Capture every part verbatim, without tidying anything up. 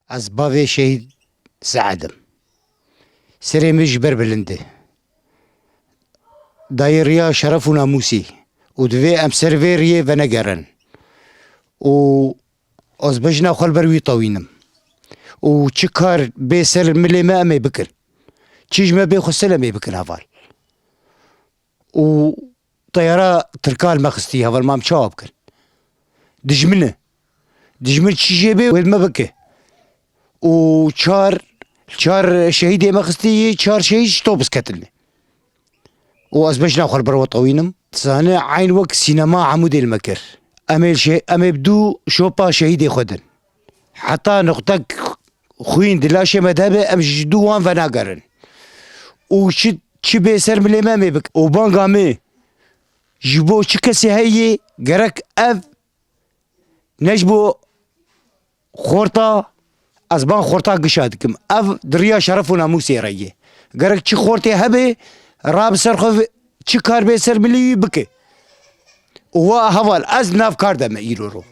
Ez bavê şehîd Seed im. Serê min ji ber bilind e. Dayê riya şeref û namûsê û divê em ser vê riyê venegerin. Û ez bejna xwe li ber wî tewînim. Û çi kar bê ser milê me em ê bikin. Çi ji me bê xwestin em ê bikin heval. Û teyara Tirka li me xistî heval, ma em çawa bikin? Dijmin e. Dijmin çi jê bê wê li me bike. Û çar, çar şehîdê me xistî, çar şehîd ji top ketine. Û ez bejna xwe li ber we tewînim. Dizane eyn wek sînema Emûdê li me kir. Em ê şe-, em ê bi dû şopa şehîdê xwe din. Heta nuqtek xwîn di laşê me de be, em ji dû wan venagerin. Û çi, çi bê ser milê me, em ê bik. Û banga me ji bo çi kesê heye, gerek ev ne ji bo xorta, ez ban xorta gişa dikim. Ev di riya şeref û namûsê re ye. Gerek çi xortê hebe, rabe ser xwe, çi kar bê ser milê wî bike. Û wa heval, ez di nav kar de me îro ro.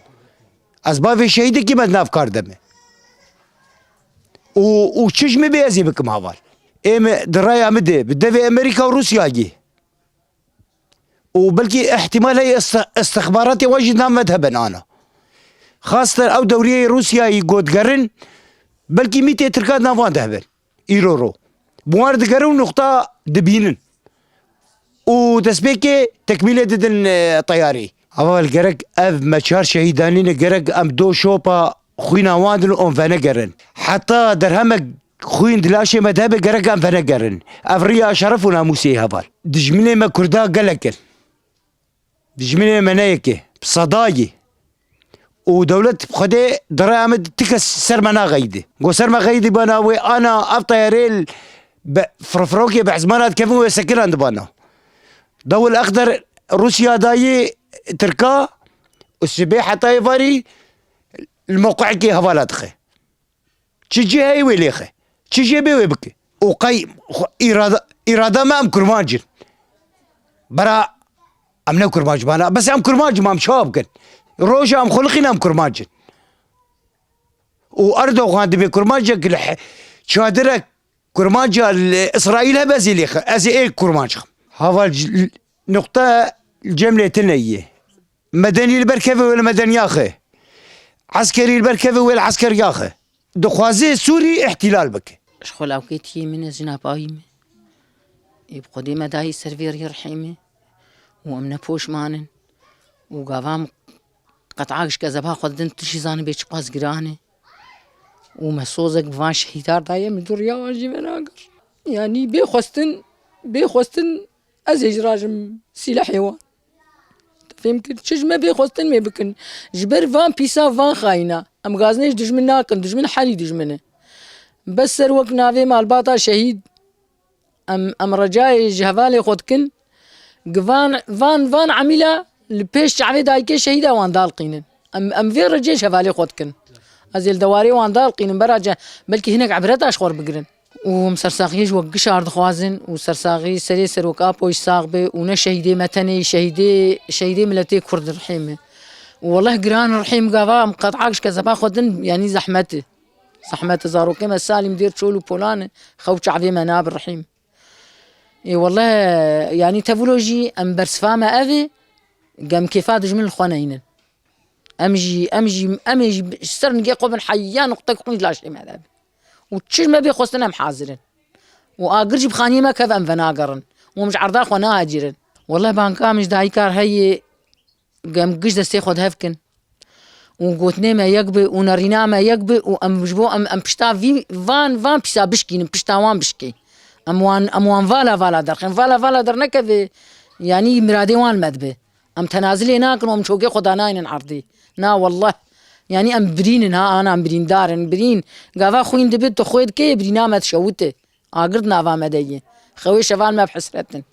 Ez bavê şehîdekî me di nav kar de me. Û, û çi ji min bê ez ê bikim heval. Ê me di raya min de, bi devê Amerîka û Rûsyayê. Û belkî îhtîmal heye iste-, istixbaratê wan jî nav me de hebin ana. Xasten ew dewriyê Rûsyayê ku digerin, belkî mîtê Tirkan nav wan de hebin. Îro ro. Bi wan re digerin û nuqta dibînin. Û destpêkê tekmîlê didin, e, teyarî. Heval gerek ev me çar şehîdanî ne, gerek em do şopa xwîna wan din û em venegerin. Heta derhemek xwîn di laşê me de hebe gerek em venegerin. Ev riya şeref û namûsê heval. Dijminê me Kurda gelek in. Dijminê me ne yekê. Bi sedayê. Û dewlet bi Xwedê di raya me de ti kes ser me naxeyidî. Go ser me xeyidî bana wê ana ev teyarê l-, be-, fir-, firokê bi ezmana dikevin wê sekinan dibana. Dewil Exder Rûsya dayê Tirka û sibê heta êvarî li mewqeekê hevala dixe. Çi cihê wê lêxe? Çi jê bê wê bike? Û qey xwe îrada, îrada me em kurmanc in. Bera em ne kurmanc bana. Bes em kurmanc in, em çawa bikin? Roja em xulixîn em kurmanc in. Û Erdogan dibê kurmancek li he-, çadirek kurmanca li Îsraîl hebe ez ê lêxe. Ez ê ê kurmanc xim. Heval c-, nuqte cem lê tine ye. Medenî li ber keve wê li medeniya xe. Eskerî li ber keve wê li eskeriya xe. Dixwaze Sûrî îhtîlal bike. Ji xwe lawkê tiyê min e, jina payî me. Ê bi Xwedê me dayî ser vê rî rihê me. Û em ne poşman in. Û gava em qet'a gişke zeba xwe didin, tu jî zanibê çiqas giran e. Û me sozek bi van şehîdar daye, min dû riya wan jî venagir. Yanî bê xwestin, bê xwestin ez ê ji rajim sîlehê wan. Te fêm kir, çi ji me bê xwestin mê bikin. Ji ber van pîsa, van xayîna. Em gazinê ji dijmin nakin, dijmin herî dijmin e. Bes ser wek navê malbata şehîd. Em, em recayê ji hevalê xwe dikin. Gi van, van, van emîla li pêş çavê dayikê şehîda wan dalqînin. Em, em vê recê ji hevalê xwe dikin. Ez ê li dewarê wan dalqînim, bera ce-, belkî hinek ebreta ji xwe re bigirin. Û em sersaxiyê ji wek gişar dixwazin û sersaxî serê Serok Apoyî sax be û ne şehîdê me tenê, şehîdê, şehîdê miletê Kurd rihê me. Û weleh giran rihê min gava em qet'a gişke zeba xwe din, yanî zehmet e. Zehmet e, zarokê me Salîm dêr çol û polan e, xew çavê me nabe rihê min. Ê weleh, yanî tevilo jî em bersiva me ev e, gem kêfa dijmin li xwe neynin. Em jî, em jî, em ê jî ji ser nigê xwe bin heya nuqtek xwîn ji laşê me de be. Û çi ji me bê xwestin em hazir in. Û agir jî bi xaniyê me kev em venagerin. Û em ji erda xwe nahecîrin. Weleh banka min ji dayika re heye, em giş destê xwe di hev kin. Û gotinê me yek be û nerîna me yek be û em ji bo em, em pişta vî van, van pîsa bişkînin, pişta wan bişkê. Em wan, em wan vala vala derxin. Vala vala dernekeve, yanî miradê wan me dibe. Em tenazilê nakin û em çokê xwe danaynin erdê. Na wellah. Yanî em birîn in ha, ana em birîndar in, birîn. Gava xwîn dibe, tu xwê dikê, birîna me dişewite. Agir di nava me de ye. Xewê şevan me bi hesret in.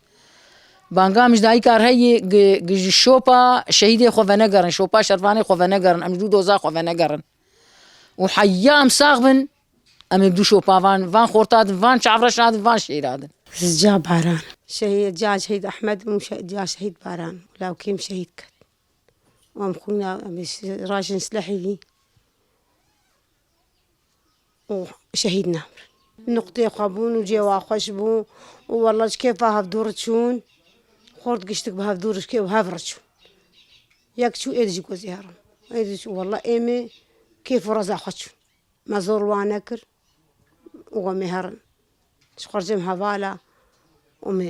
Banga min ji dayika re heye, gi, gi ji şopa şehîdê xwe venegerin, şopa şervanê xwe venegerin, em ji dû doza xwe venegerin. Û heya em sax bin, em ê bi dû şopa van, van xorta din, van çavreşa din, van şêra din. Zica Baran. Şehîd, ca şehîd Ehmed û şe-, ca şehîd Baran. Lawkê min şehîd ket. Em xwîna, em ê şi-, rajin silehê wî. û şehîd namirin. Nuqtê xwe bûn û cêwa xweş bû û wela ji kêfa hevdû riçûn, xort giştik bi hevdû rişkê û hev riçûn. Yek çû êdî jî ku ez ê herim. Êdî çû wela êmê kêf û reza xwe çûn. Me zor wan nekir û em ê herin. Ji xwe cem hevala û me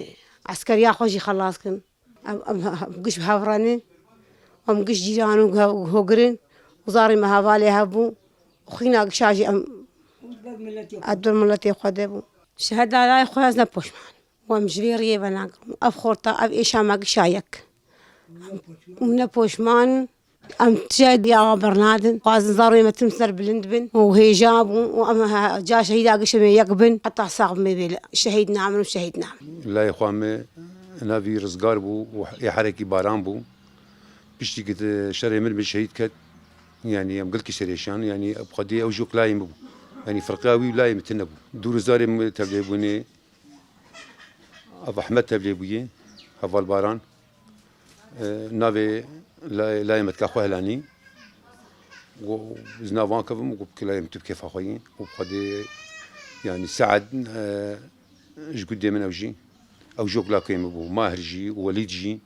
eskeriya xwe jî xelas kin. Em, em, em giş bi hev re nin. Em giş cîran û ge-, hogirin û zarê me hevalê hev bû. Û xîna gişa jî em ez ber miletê xwe de bû. Şehedayê xwe ez ne poşman. Û em ji vê riyê venagirin. Ev xorta, ev êşa me gişa yek. Em ne poşman. Em tije diya bernadin. Xwazin zarê me tim ser bilind bin û hêja bûn û em he-, ca şehîda gişê me yek bin. Heta sax me bê şehîd namin û şehîd namin. Layê xwe me navî Rizgar bû û ê herekî Baran bû. Piştî ku şerê min bi şehîd ket, yanî em gilkî serêşan, yanî bi Xwedê ew jî wek layê min bû. Yanî firqa wî û layê min tune bû. Dûr û zarê min tevlê bûnê. Ev Ehmed tevlê bûye, heval Baran. E, navê lay-, layê me dika xwe helanî. Û ez nav wan kevim û got, "Layê min tu bi kêfa xwe yî." Û bi Xwedê, yanî Sead, e, ji gundê min ew jî. Ew jî wek lakê min bû. Mahir jî û Welîd jî.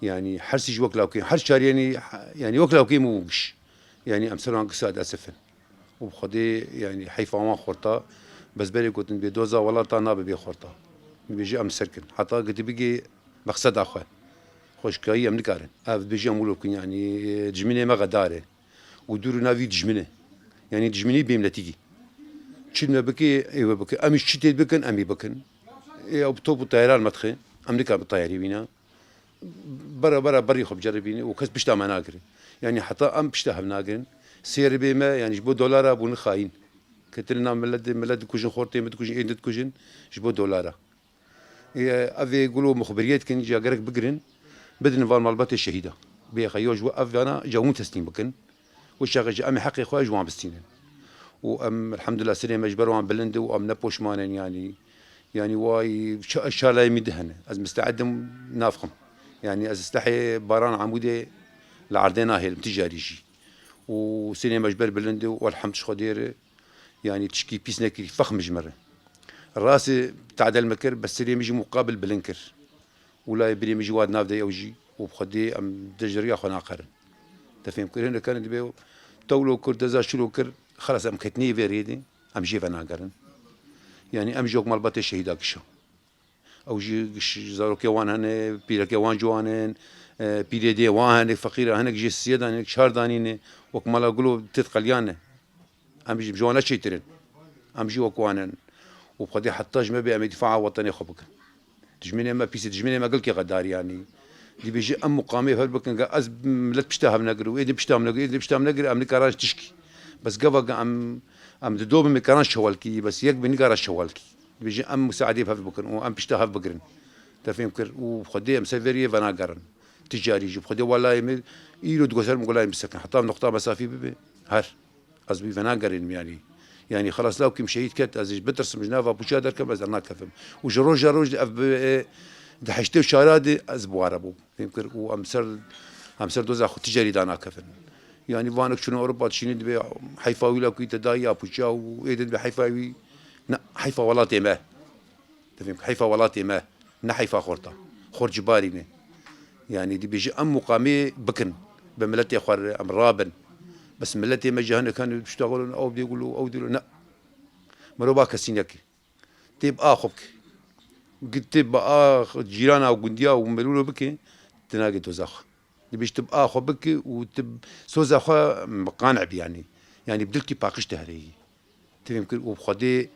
Yanî her sî jî wek lakê, her çar yanî, yanî wek lakê min bû giş. Yanî em ser wan giş Sead esif in. Û bi Xwedê, yanî heyfa wan xorta, bes berê gotin bê doza welata nabe bê xorta. Dibêje em ser kin. Heta ku dibigê mexseda xwe. Xweşikayî em nikarin. Ev dibêje em wilo bikin, yanî dijminê me xedar e. Û dûr û navî dijmin e. Yanî dijminî bêmletikî. Çi me bike, ê we bike. Em jî çi tê bikin, em ê bikin. Ê ew bi top û teyaran me dixe. Em nikarin bi teyarî bîne. Bera bera berî xwe biceribîne û kes pişta me nagire. Yanî heta em pişta hev nagirin. Sêr bê me, yanî ji bo dolara bûne xayîn. Ketine nav milet, milet dikujin, xortê min dikujin, êdî dikujin ji bo dolara. Ê, ev ê gulo muxbiriyê dikin, ya gerek bigirin, bidin van malbatê şehîda. Bê xwe yo ji bo ev yana ya hûn teslîm bikin. Û çaxê jî em ê heqê xwe ji wan bistînin. Û em, elhamdulillah, serê me ji ber wan bilind e û em ne poşman in, yanî, yanî way ça-, şalayê min di hene. Ez misteed im navxim. Yanî ez stehê Baran Amûdê li erdê nahêlim, ti carî jî. Û serê me ji ber bilind e û elhamd ji Xwedê re, yanî tişkî pîs nekirî, fexm ji me re. Rastî tadel me kir, bes serê min jî muqabil bilind kir. Û layê birê min jî wa di nav de ye ew jî. Û bi Xwedê em dest ji riya xwe naqerin. Te fêm kir, hinek herin dibê tewlo kir, deza şilo kir, xelas em ketinê vê rê de, em jê venagerin. Yanî em jî wek malbatê şehîda gişa. Ew jî giş zarokê wan hene, pîrekê wan ciwan in, e, pîrê dê wan hene, feqîra hinek jê siyê danîne, çar danîne, wek mala gulo têt qeliyane. Em jî ji wan ne çêtir in. Em jî wek wan in. Û bi Xwedê heta ji me bê em ê dîfaa wetenê xwe bikin. Dijminê me pîs e, dijminê me gilkê xedarî yanî. Dibêje em muqamê hev bikin, ge ez milet pişta hev negir û êdî pişta hev negir, êdî pişta hev negir, em nikaran tişkî. Bes gava ge em, em di do bin nikaran şewelkî, bes yek bin nikara şewelkî. Dibêje em musaedê bi hev bikin û em pişta hev bigirin. Te fêm kir û bi Xwedê em ser vê riyê venagerin. Ticarî jî bi Xwedê welayê min îro digoterim gulayê min bisekin. Heta noqta mesafî bibe. Her. Ez wî venagerînim yanî. Yanî xelas lawkî min şehîd ket, ez jî bitirsim ji nava pûça derkevim, ez dernakevim. Û ji roja roj de ev bi, e, di heştê û çara de ez bi wa re bûm. Fêm kir û em ser, em ser doza xwe ticarî danakevin. Yanî vanek çûne Ewropa dişîne dibê heyfa wî lawkî te dayiya pûça û êdî dibê heyfa wî, ne, heyfa welatê me. Te fêm kir, heyfa welatê me, ne heyfa xorta. Xort ji barî ne. Yanî dibêje em muqamê bikin. Bi miletê xwe re em rabin. Bes miletê me ji hinek hene tişta xwe ew dê gulo, ew dê ne. Mirov ba kesî neke. Tê bi a xwe bike. Gi tê bi a cîrana û gundiya û melûlo bike, tu nagê dozax. Dibêje tu bi a xwe bike û tu soza xwe qane bî yanî. Yanî bi dilkî paqij te herêyî. Tevîm kir û bi Xwedê,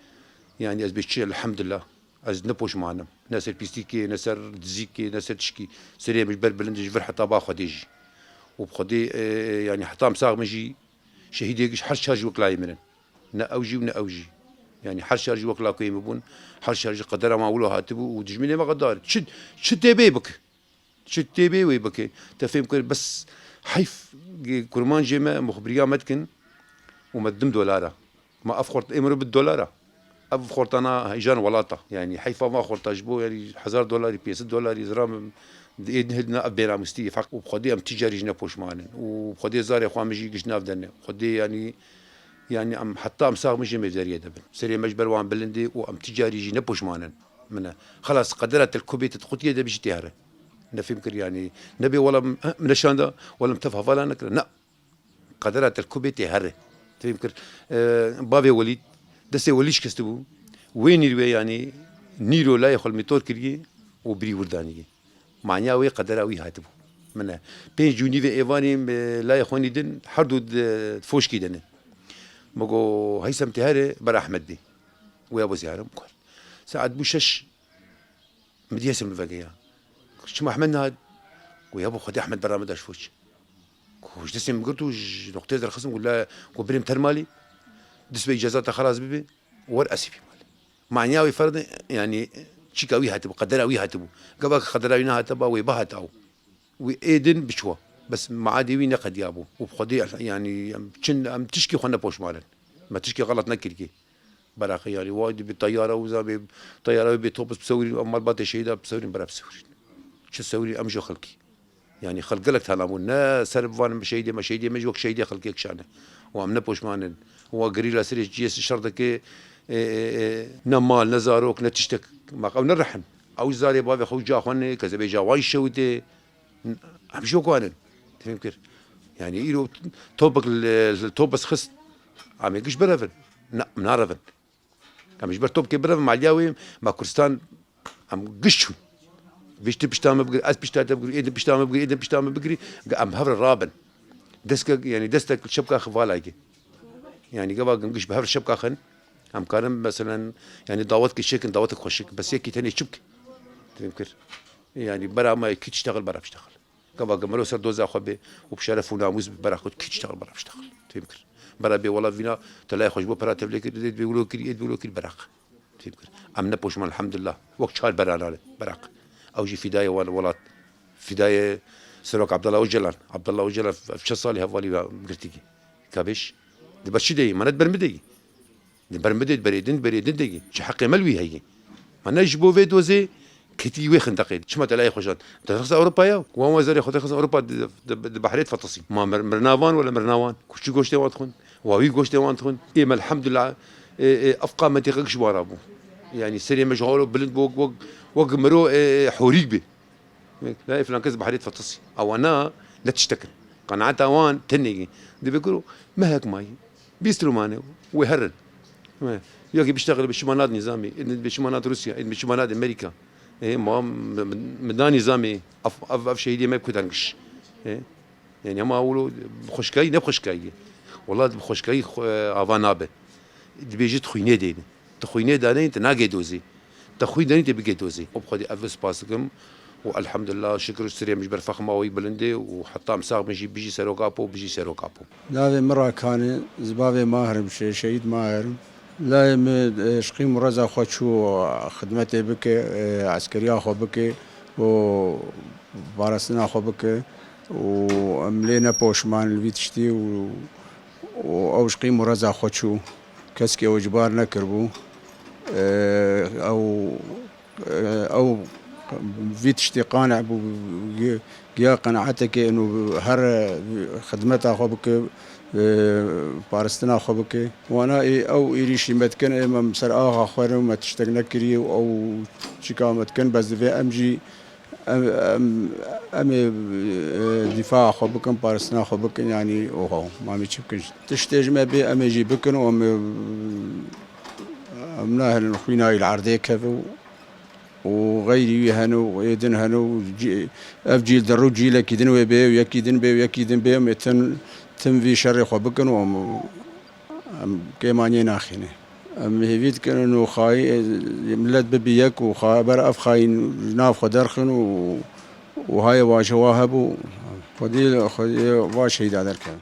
yanî ez bê çi, elhamdulillah, ez ne poşman im. Ne ser pîstîkê, ne ser dizîkê, ne ser tişkî. Serê min ji ber bilind e, ji vir heta ba Xwedê jî. Û bi Xwedê, e, yanî heta em sax bin jî şehîdê giş her çar jî wek layê min in. Ne ew jî û ne ew jî. Yanî her çar jî wek lakê min bûn. Her çar jî qedera wan wilo hatibû û dijminê me qedar. Çi, çi tê bê bik. Çi tê bê wê bike. Te fêm kir, bes heyf, kurmancê me muxbiriya me dikin û me didim dolara. Ma ev xort ê mirov bid dolara. Ev xortana heyjan welata. Yanî heyfa van xorta ji bo, yanî hezar dolarî, pênc sed dolarî ziram ê din hildina ev bênamûstî ye. Feq û bi Xwedê em ticarî jî ne poşman in. Û bi Xwedê zarê xwe min jî giş nav dene. Xwedê yanî Yani em heta em sax bin jî em ê deriyê de bin. Serê me ji ber wan bilind e û em ti carî jî ne poşman in. Min e. Xelas qedera te li ku bê te di qutiyê de bijî tê here. Ne fêm kir yani. Nebê wela min, eh, min neşanda, wela min tev hevala nekire. Na. Qedera te li ku bê tê here. Te fêm kir. Eh, bavê Welîd, destê Welîd şikestibû. Wê nîrwê yani nîro layê xwe li mîtor kiriye û birî wir daniye. Manya wê qedera wî hatibû. Min e. Pênc û nîvê êvanê, e, layê xwe nî din, her du di, di foşkî de ne. Me got, Heysem tê here, ber Ehmed bê. Wê ya bo ziyarim kar. Saet bû şeş, min dî Heysem li vegeya. Çima Ehmed nehat? Wê ya bo Xwedê Ehmed bera min da ji foç. Ku ji destê min girt û ji noqtê derxistim, ku la, ku birêm ter malî, dest be îcazata xelas bibe, wer ez ê bî malê. Manya wê ferdê, yani, çîka wî hatibû, qedera wî hatibû. Gava qedera wî nehate ba, wê bihata ew. Wî ê din biçwa. Bes maadê wî neqediyabû. Û bi Xwedê, yani, em çin, em tişkî xwe ne poşman in. Me tişkî xelat nekiriye. Beraqe, yani, wa dibê teyara û zabê, teyara wê bê top bisewirîn, em malbatê şehîda bisewirîn, bera bisewirîn. Çi sewirîn, em ji xelkî. Yani xelk gelek tala bûn. Ne ser van şehîdê me, şehîdê me jî wek şehîdê xelkê kişane. Û em ne poşman in. Û gerîla serê cihê şer dike, e, e, e, ne mal, ne zarok, ne tiştek. Ma ew ne rih in. Ew zarê bavê xwe û ca xwe ne, kezebê ca wan şewitê. Em jî wek wan in. Te fêm kir. Yani îro topek li, li topes xist. Em ê giş birevin. Na, em narevin. Em ji ber topkê birevin, maliya wê, ma Kurdistan, em giş çûn. Vê ji tu pişta me bigir, ez pişta te bigir, ê din pişta me bigir, ê din pişta me bigirî, em hev re rabin. Destke, yani destek şebka xevala ye. Yani gava em giş bi hev re şebka xin, em karin, meselen, yani dawetkê çêkin, dawetek xweşik, bes yekî tenê çi bike? Te fêm kir. Yani bera me kî tiştexil, bera biştexil. Gava gemelo ser doza xwe bê û bi şeref û namûs bi bera xwe kî tiştexil, bera biştexil. Fêm kir. Bera bê wela vîna te layê xwe ji bo pera tevlê kir, ê dibê wilo kir, ê dibê wilo kir, beraq. Fêm kir. Em ne poşman, elhamdulillah. Wek çar berana ne, beraq. Ew jî fîdayê wan welat. Fîdayê Serok Abdullah Ocalan. Abdullah Ocalan ev çend salî hevalî ve girtî kî. Ka bêj. Di ber çi de yî? Me ne di ber min de yî. Di ber min de, di berê din, di berê din de yî. Çi heqê me li wî heye? Me ne ji bo vê dozê ketî wê xindeqê. Çima te layê xwe jand? Derxist Ewropaya, wan wezarê xwe derxist Ewropa di, di, di behrê difitisî. Ma mir-, mirina van wele mirina wan. Ku çi goştê wan dixwin? Wa wî goştê wan dixwin. Ê me elhamdulillah, ê, ê, efqa mentîqek ji wan rabû. Yani serê me ji holo bilind bû, wek, wek miro, ê, ê, horîk bê. La, ê filan kes behrê difitisî. Ewana ne tiştek in. Qenaeta wan tenê ye. Dibê kuro mehek mayî. Bîst rû mane. Wê herin. Wê. Yekî biştexile bi şima nat nîzamê. Ê din bi şima nat Rûsya. Ê din bi şima nat Amerîka. Ê, ma min, min, min da nîzamê. Ev, ev, ev şehîdê me bi ku dergiş. Ê. Yani hema wilo bi xweşkayî, ne bi xweşkayî. Wela bi xweşkayî xwe, ava nabe. Dibêjî tu xwînê dêne. Tu xwînê daneyî, tu nagê dozê. Tu xwîn danî, tu bigê dozê. Û bi Xwedê ev spas dikim. Û elhamdulillah, şikir û sirê min ji ber fexma wî bilind e û heta em sax bin jî bijî Serok Apo, bijî Serok Apo. Navê min Rakan e, ez bavê Mahir im, şe-, şehîd Mahir im. Layê min, e, ji qîm û reza xwe çû xidmetê bike, e, eskeriya xwe bike û parastina xwe bike û em lê ne poşman li vî tiştî û, û ew ji qîm û reza xwe çû. Keskî ew ji bar nekiribû. E, ew, e, ew vî tiştî qane bû, gi-, giya qenaetekê û her, e, xidmeta xwe bike, e, parastina xwe bike. Wana ê, ew êrîşî me dikin, ê me ser axa xwe re me tiştek nekiriye û ew çika me dikin, bes divê em jî em, em, em ê, e, dîfaa xwe bikin, parastina xwe bikin, yanî oha, ma em ê çi bikin? Tiştê ji me bê, em ê jî bikin û em ê, em nahêlin xwîna wî li erdê keve û, û xeyrî wî hene û ê din hene û cî-, ev cîl di rû cîlekî din wê bê û yekî din bê û yekî din bê, em ê tim, tim vî şerê xwe bikin û em, em kêmaniyê naxîne. Em hêvî dikin û xayî, e, milet bibî yek û xa-, ber ev xayîn ji nav xwe derxin û, û hayê wa ji wa hebû, Xwedê, Xwedê va şehîda derkevin.